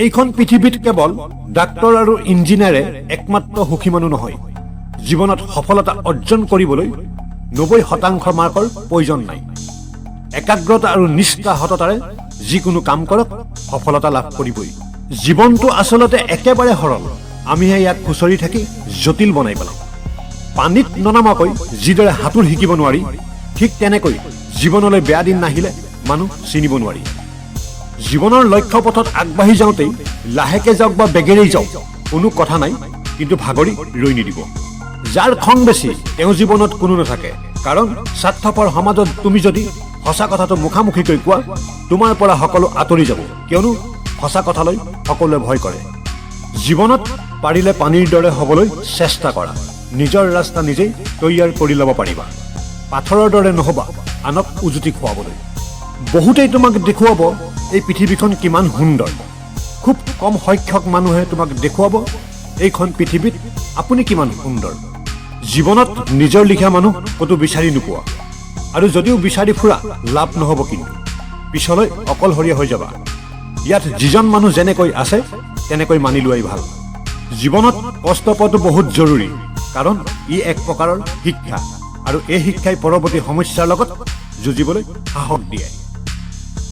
এইখন পৃথিৱীত কেৱল ডাক্তৰ আৰু ইঞ্জিনিয়াৰে একমাত্ৰ সুখী মানুহ নহয়। জীৱনত সফলতা অৰ্জন কৰিবলৈ 90% মাৰ্কৰ প্ৰয়োজন নাই। একাগ্ৰতা আৰু নিষ্ঠা, সততাৰে যিকোনো কাম কৰক, সফলতা লাভ কৰিবই। জীৱনটো আচলতে একেবাৰে সৰল, আমিহে ইয়াক খুচৰি থাকি জটিল বনাই পেলাওঁ। পানীত ননামাকৈ যিদৰে সাঁতোৰ শিকিব নোৱাৰি, ঠিক তেনেকৈ জীৱনলৈ বেয়া দিন নাহিলে মানুহ চিনিব নোৱাৰি। জীৱনৰ লক্ষ্য পথত আগবাঢ়ি যাওঁতেই লাহেকে যাওক বা বেগেৰেই যাওক, কোনো কথা নাই, কিন্তু ভাগৰি ৰৈ নিদিব। যাৰ খং বেছি, তেওঁ জীৱনত কোনো নাথাকে। কাৰণ স্বাৰ্থপৰ সমাজত তুমি যদি সঁচা কথাটো মুখামুখিকৈ কোৱা, তোমাৰ পৰা সকলো আঁতৰি যাব, কিয়নো সঁচা কথালৈ সকলোৱে ভয় কৰে। জীৱনত পাৰিলে পানীৰ দৰে হ'বলৈ চেষ্টা কৰা। নিজৰ ৰাস্তা নিজেই তৈয়াৰ কৰি ল'ব পাৰিবা। পাথৰৰ দৰে নহ'বা আনক উজুতি খুৱাবলৈ। বহুতেই তোমাক দেখুৱাব এই পৃথিৱীখন কিমান সুন্দৰ, খুব কম সংখ্যক মানুহে তোমাক দেখুৱাব এইখন পৃথিৱীত আপুনি কিমান সুন্দৰ। জীৱনত নিজৰ লিখা মানুহ ক'তো বিচাৰি নোপোৱা আৰু যদিও বিচাৰি ফুৰা, লাভ নহ'ব, কিন্তু পিছলৈ অকলশৰীয়া হৈ যাবা। ইয়াত যিজন মানুহ যেনেকৈ আছে, তেনেকৈ মানি লোৱাই ভাল। জীৱনত কষ্ট পোৱাটো বহুত জৰুৰী, কাৰণ ই এক প্ৰকাৰৰ শিক্ষা আৰু এই শিক্ষাই পৰৱৰ্তী সমস্যাৰ লগত যুঁজিবলৈ সাহস দিয়ে।